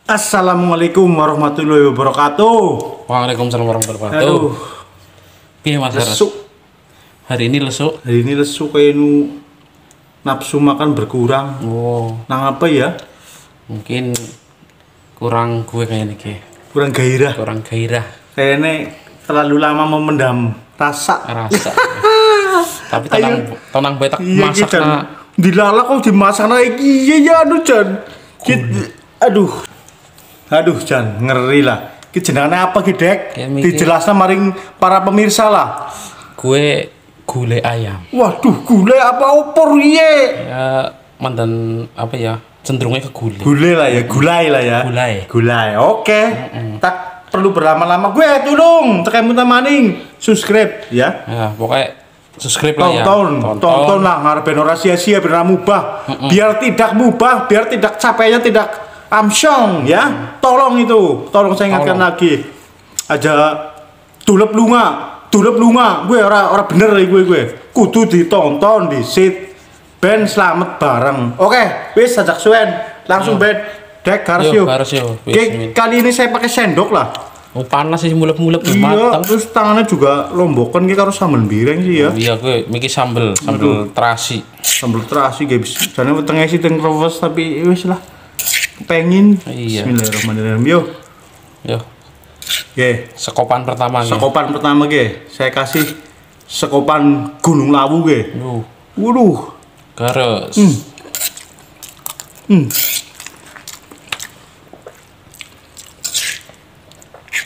Assalamualaikum warahmatullahi wabarakatuh. Waalaikumsalam warahmatullahi wabarakatuh. Aduh, Piye Mas Haras? lesu. Hari ini lesu. Hari ini lesu kayak nu nafsu makan berkurang. Oh, Nang apa ya? mungkin kurang gue kayaknya ki. Kurang gairah. Kurang gairah Kayaknya terlalu lama memendam rasa. rasa. Tapi tenang, tenang bae tak Iya masak kita. na. Dilala kok dimasak lagi. Iya ya aduh Jan. Aduh. Aduh Jan, ngeri lah. Ki jenengane apa ki Dek? Ya, mikir. Dijelasna maring para pemirsa lah. Gue gulai ayam. Waduh, gulai apa opor ye? Ya mantan apa ya? Cenderungnya ke gulai. Gulai lah ya, gulai lah ya. Gulai. Gulai. Oke. Tak perlu berlama-lama gue tolong tekan minta maning subscribe ya. Ya, pokoknya subscribe lah ya. Tonton, tonton lah ngarep ben ora sia-sia ben ora mubah. Biar tidak mubah, biar tidak capeknya tidak amsyong ya. Tolong itu, tolong saya ingatkan Tolong. lagi. Aja tulep lunga, gue ora ora bener gue. Kudu ditonton disit ben selamat bareng. Oke, wis ajak suwen, langsung ben dek harus Yo, yuk. harus yo. Oke, kali ini saya pakai sendok lah. Oh, panas sih mulep-mulep Iya, mateng. terus tangannya juga lombokan ki karo sambel bireng sih ya. Iya, gue mikir sambel, sambel terasi. Sambel terasi guys. Jane wetenge sih teng kreves tapi wis lah. Pengen. Iya. Bismillahirrahmanirrahim. Yo. Yo, Oke, sekopan pertama nih. sekopan pertama ge. Saya kasih sekopan Gunung Lawu ge. Duh, Waduh. gares.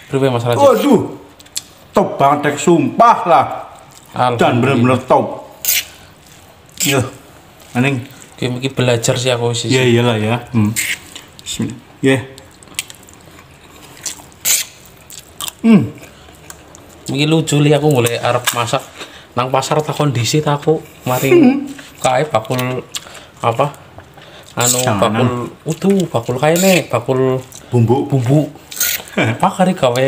Priwe Mas Raja? Waduh. Top banget Dek, sumpah lah. Dan bener-bener top. Yo. Aning. Oke, mungkin belajar sih aku sih. Iya iyalah ya. Bismillah. Ya. Mungkin lucu li aku mulai arep masak nang pasar tak kondisi tak aku maring kae bakul apa? Anu Jangan. bakul utuh, bakul kae ne, bakul Bumbu. bumbu. Pak kari gawe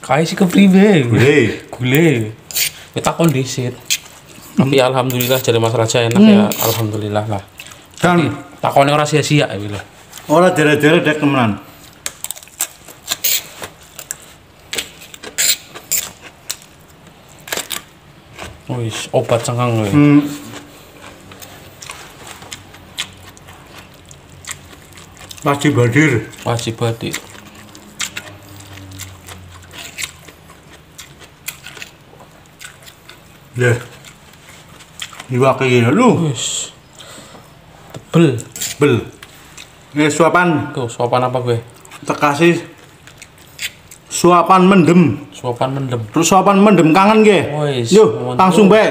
kae sih kepriwe? Gule. Gule. Kita kondisi. Tapi alhamdulillah jadi Mas Raja enak ya, alhamdulillah lah. Dan Takone ora sia-sia ya lah. ora jere-jere dek temenan. Wis, obat cengkang kowe. Wajib hadir. Wajib hadir. Ya. Iwak iki lho. Wis. Tebel. Bel. Ini suapan Tuh, suapan apa gue? terkasih suapan mendem. Suapan mendem. Terus suapan mendem kangen ge. Wis, Yuk, mantap. langsung bae.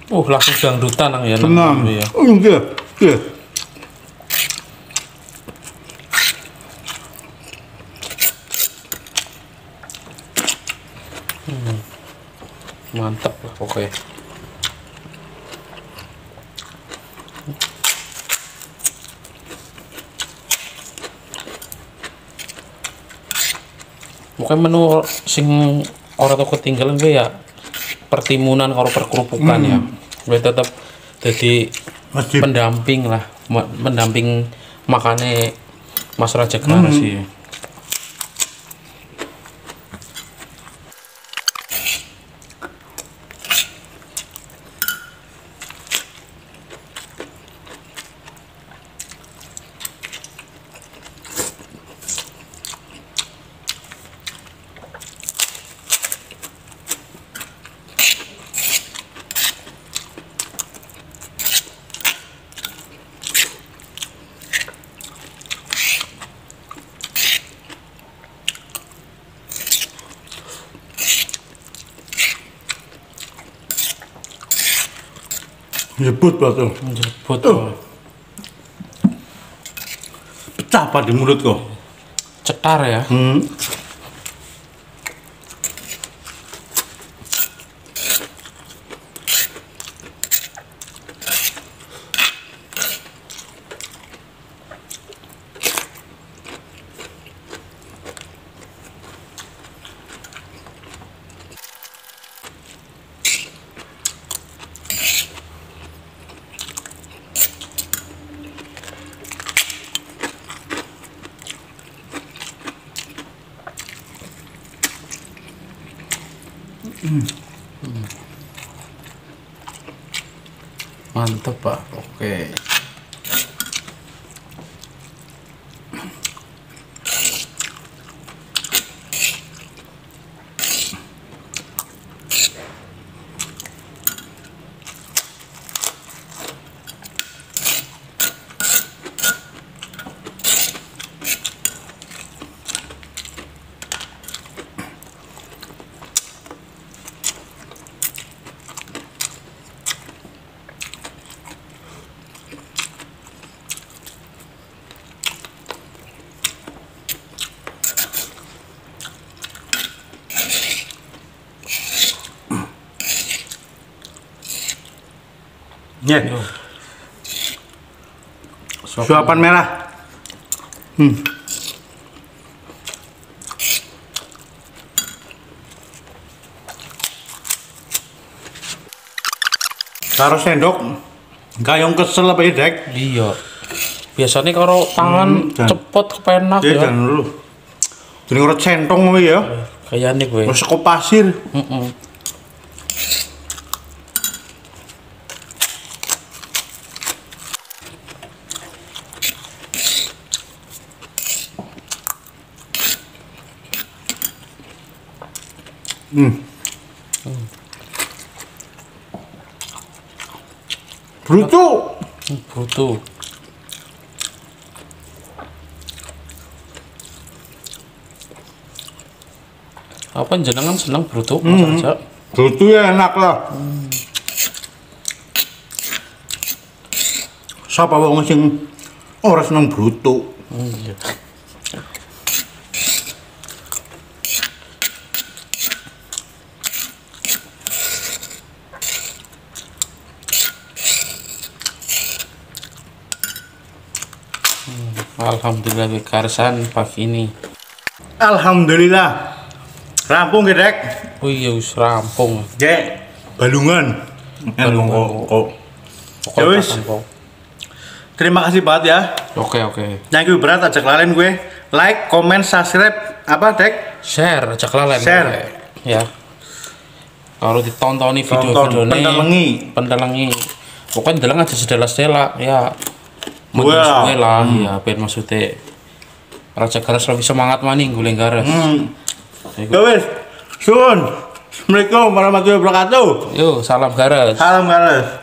Langsung dangdutan nang ya. nang Tenang. ya. Iya, iya. Mantap lah pokoknya. Pokoknya menu sing ora tau ketinggalan gue ya pertimunan karo perkerupukan ya. Gue tetap jadi Wajib. pendamping lah, pendamping makane Mas Raja Klaras sih. Nyebut batu. Nyebut. Pecah apa di mulut kok. Cetar ya. Mantep, Pak. Oke. Ya. Suapan merah. Karo sendok kayong kesel apa ya, Dek? Iya. Biasanya kalau tangan cepet kepenak ya. Jangan dulu. Jadi ora centong kuwi ya. Kayane kowe. Wis kok pasir. Heeh. Bruto. Bruto. Apa jenengan seneng bruto? Bruto ya enak lah. Siapa wong sing ora seneng bruto? Iya. Alhamdulillah karsan pagi ini. Alhamdulillah. Rampung ya, Dek? Oh iya, wis rampung. Dek, balungan. Balungan. Ya wis. Terima kasih banget ya. Oke, oke. Thank you berat ajak lalen gue. Like, comment, subscribe, apa, Dek? Share, ajak lalen. Share. Ya. Kalau ditontoni video-videonya. Pendelengi. Pendelengi. Pokoknya deleng aja sedela-sedela ya. Wah, lah, ya, ben maksudnya Raja Garas lebih semangat maning goleng garas. Ya wis, suwun. Assalamualaikum warahmatullahi wabarakatuh. Yo, salam garas. Salam garas.